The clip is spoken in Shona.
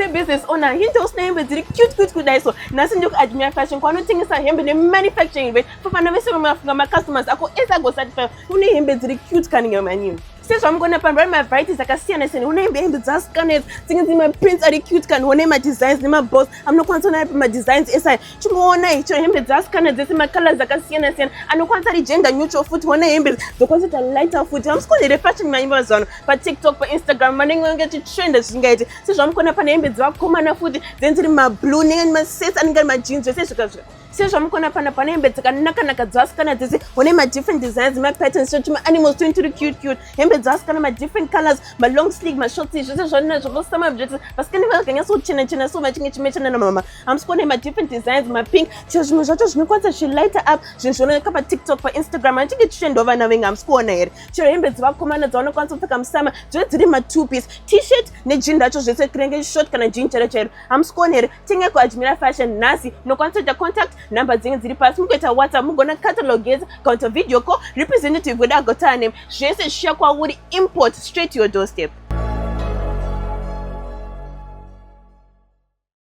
Sebusiness owner, hinte usina hembe dziri cute cute kudai so? Nhasi ndiri kuAdmira Fashion, kwaanotengesa hembe nemanufacturing rate for vana vese vemafunga, macustomers ako ese agosatisfy. Une hembe dziri cute kani manyini. Sezvamugona pano vari mavarieties akasiyana siyana. Une hembe dzasikana idzi dzinge dzine maprints ari cute kani. One madesigns nemaboss amunokwanisa kuona pamadesigns ese aya. Chingoonai chero hembe dzasikana dzese, macolors akasiyana siyana, anokwanisa ari gender neutral futi. One hembe dzokwanisa kuita lighter futi. Hamusikuona here fashion manyi mazuva ano paTikTok, paInstagram, vanenge vange chitrenda zvisingaiti? Sezvamukona, pane hembe dzevakomana futi dzinenge dziri mablue nenge masets anenge ari majeans, zvese zvikazvika. Sezvamukona pana, pane hembe dzakanaka-naka dzevasikana dzese. One madifferent designs, mapatterns, tumaanimals tuni turi cute cute. Hembe dzevasikana, madifferent colors, malong sleeve, mashorts, zvese zvanazvo vosama zvese. Vasikana vakanyatsochena chena so vachinge chimechana namama. Hamusi kuona madifferent designs, mapink, chero zvimwe zvacho zvinokwanisa zvichilighter up, zvinhu zvinooneka paTikTok, paInstagram, achinge chitrendwa vana venga. Hamusi kuona here chero hembe dzevakomana dzavanokwanisa kupfeka musama, dzove dziri ma2 piece, T-shirt nejean racho zvese, rinenge short kana jean chairo chairo? Hamusi kuona here? Tengai kuAdmira Fashion nhasi. Munokwanisa kuita contact number dzinenge dziri pasi, mugoita WhatsApp, mugona catalog yese, kana kuita video call, representative wedu agotaura nemi. Zvese zvichiya kwauri, import straight to your doorstep.